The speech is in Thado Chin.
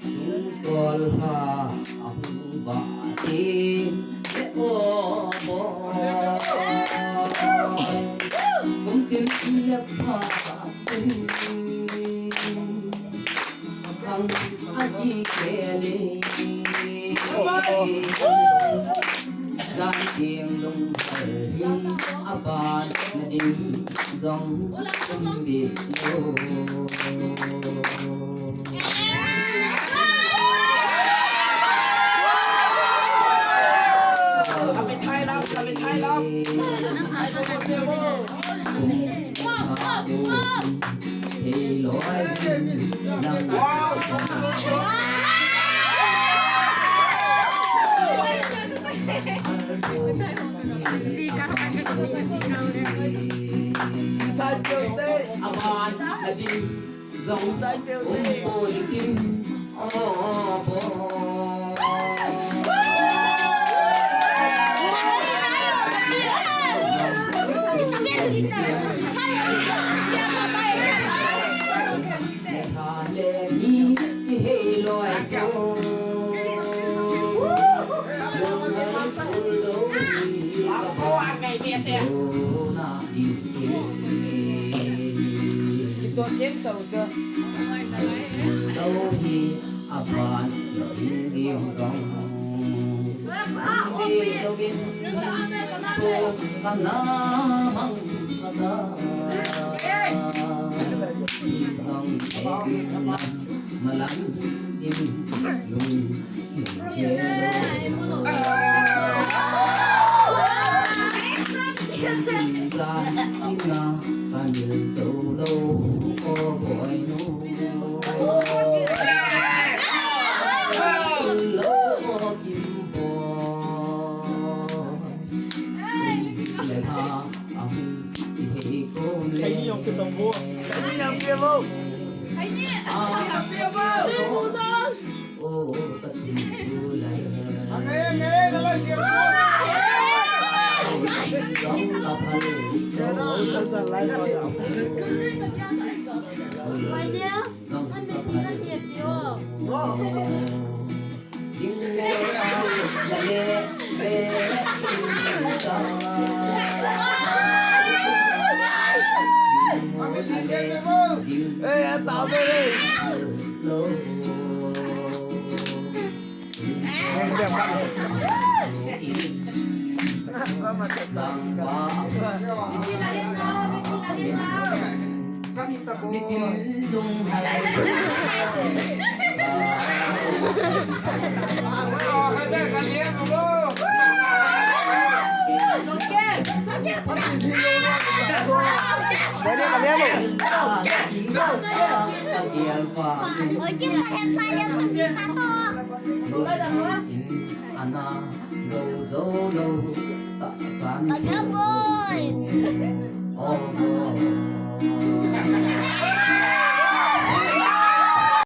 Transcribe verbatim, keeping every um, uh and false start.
Tungkol ha ahung ba tin le o bo. Kum tin le pha tin. Khang a ki ke le. Zan tiang lung hal hi a ban na ding zong tum di lo. Kami Thai lam, kami Thai lam. Wow, so, so, so. Thai peuh te. Aman, adin, zong, tai peuh te. Umpon tin, oh, bo.